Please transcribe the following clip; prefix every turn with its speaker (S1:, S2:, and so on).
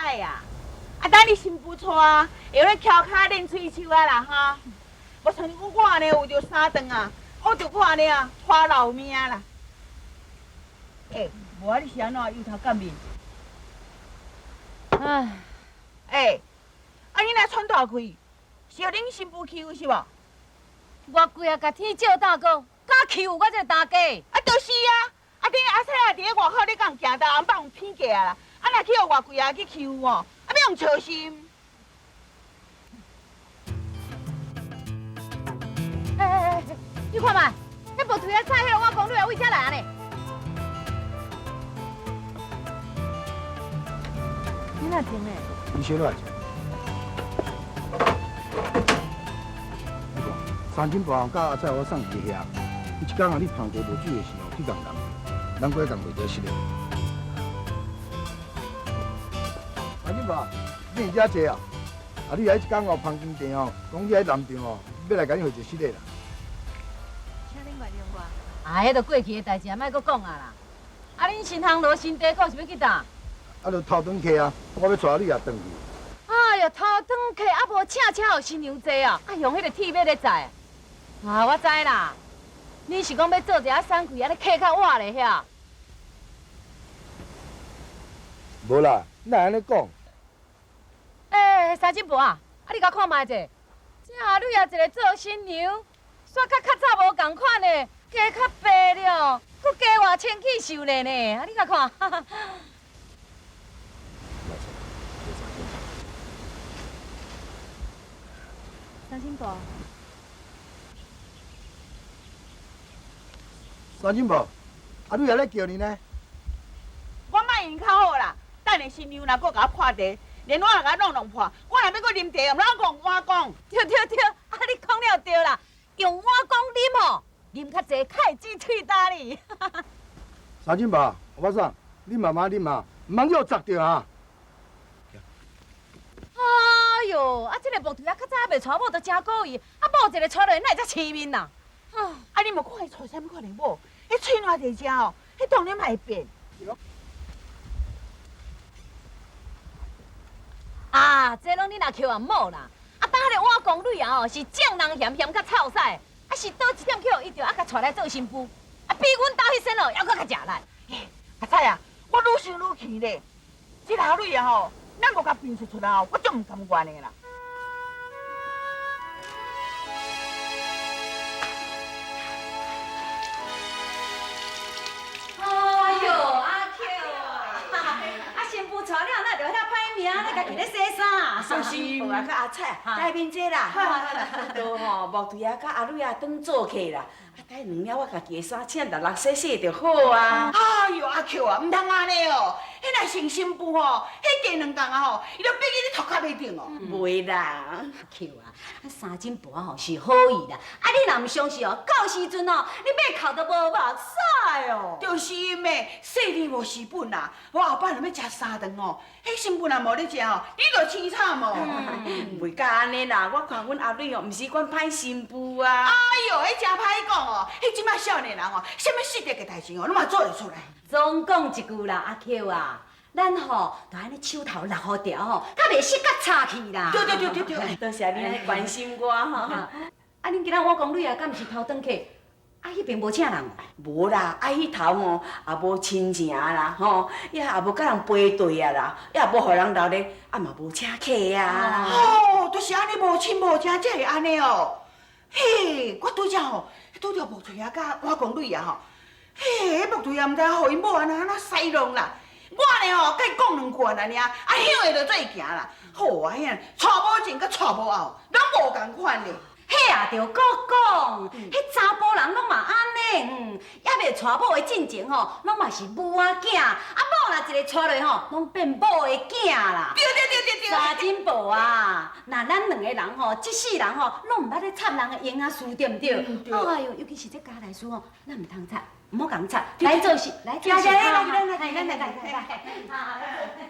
S1: 彩啊！啊，等你新婦娶，會咧翹跤練喙鬚啊啦哈！無像我按呢有著三頓啊，我著閣按呢啊，拖老命啦！欸，無啊，你是按怎憂頭乾面？
S2: 唉，
S1: 欸，啊你若喘大氣，是予恁新婦欺負是無？
S2: 偌貴啊，共天照大哥，敢欺負我這個大家？
S1: 啊，就是啊！啊，恁阿彩啊，佇咧外口咧共行大，放偏過啊啦！啊，若去予外櫃仔去欺負哦，啊，欲予操心。
S2: 欸欸欸，你看覓，彼木槌仔菜，彼个碗公女佗位遮來按呢？你哪停的？
S3: 你先落來。你看，三更半佮阿彩我送去遐，伊一工啊，你芳茶無水的時候去共人，難怪共袂得失的。三更半，你佇遮坐啊？啊，你來一工哦，芳間店哦，講你喺南場哦，欲來共你回一個失禮啦。
S2: 請恁原諒我。啊，彼都過去的代誌，莫閣講啊啦。啊，恁新烘爐新茶壺是欲去佗？
S3: 啊，就頭頓客啊，我欲帶你也轉去。
S2: 哎喲，頭頓客啊，無請車予新娘坐啊，啊用彼個鐵馬咧載。啊，我知啦，你是講欲做一下送客，按呢客較倚咧遐？
S3: 無啦，你哪會按呢講？
S2: 欸，三金婆啊，啊你共看覓者，這阿女也一个做新娘，煞佮較早無仝款的，加較白了，閣加偌清氣秀咧呢，啊你共看。三金婆，
S3: 三金婆，阿女也咧叫你呢。
S1: 我莫用較好啦，等下新娘若閣共我破茶，連我也共弄弄破，我若欲閣啉茶，毋通戇碗公。
S2: 對對對，啊你講了對啦，用碗公啉吼，啉較濟，較會止喙焦哩。
S3: 三金婆，我說，你慢慢啉啊，毋通予我砸著啊。
S2: 哎喲，啊，這个木槌仔較早猶未娶某，都誠古意，啊，某一个娶落，哪會遮黐面啊？
S1: 啊，你無看伊娶啥物款的某？彼喙偌濟隻哦，彼當然嘛會變。
S2: 啊，這攏你若抾予某啦！啊，當彼个碗公女啊吼，是正人嫌嫌較臭屎，啊是佗一點去予伊著，啊共娶來做新婦，啊比阮兜彼身哦，猶閣較食力。
S1: 阿彩啊，我愈想愈氣咧，這个阿女啊吼，咱無共辨出出來哦，我足毋甘願的啦。
S2: 哎喲，阿 Q 啊，啊新婦娶了，哪著遐歹名，咧家己咧洗衫。
S4: 三新婆啊，佮阿彩台面坐啦。都吼木槌仔佮阿女仔轉做客啦。啊，待兩了我家己的衫請六六洗洗就好啊。
S1: 哎喲，阿 Q 啊，毋通按呢哦，彼若成新婦吼，彼加兩工啊吼，伊就逼去你頭殼頂哦。
S4: 袂啦。
S2: 阿 Q 啊，三金婆吼是好意啦，啊你若毋相信哦，到時陣哦，你欲哭都無目屎哦。
S1: 就是咩，細膩無蝕本啦，我後擺若欲食三頓哦，彼新婦若無咧食哦，你就凄慘哦。
S4: 袂甲按呢啦，我看阮阿女哦，毋是管歹新婦啊。
S1: 哎喲，彼誠歹講哦，彼這擺少年人哦，啥物失德的代誌哦，攏嘛做會出來。
S2: 總講一句啦，阿 Q 啊，咱吼就按呢手頭落予條吼，較袂失甲吵去啦。
S1: 對對對對對，
S4: 多謝你按呢關心我吼。
S2: 啊，恁今仔碗公女啊，敢毋是頭轉客？啊，彼邊無請人？
S4: 無啦，啊，彼頭吼也無親情啦，吼，也也無佮人陪對啊啦，也無予人留咧，啊嘛無請客啊。
S1: 哦，就是按呢無親無情才會按呢哦。嘿，我拄才吼拄著木槌仔佮碗公女啊吼，嘿，彼木槌仔毋知予𪜶某按怎按怎使弄啦。我呢吼，佮伊講兩句爾爾，啊，向下就做行啦。好啊，遐娶某前佮娶某後，攏無仝款咧。
S2: 彼也著閣講，彼查埔人攏嘛按呢，猶未娶某的進前吼，攏嘛是母仔囝，啊某若一个娶落吼，攏變某的囝啦。
S1: 對對對對對。
S2: 三金婆啊，若咱兩個人吼，這世人吼，攏毋捌咧插人的閒仔事，對毋對？
S1: 對。
S2: 哎喲，尤其是這家內事吼，咱毋通插，毋好共插，來做事，來做事。
S1: 來來來來來來來來。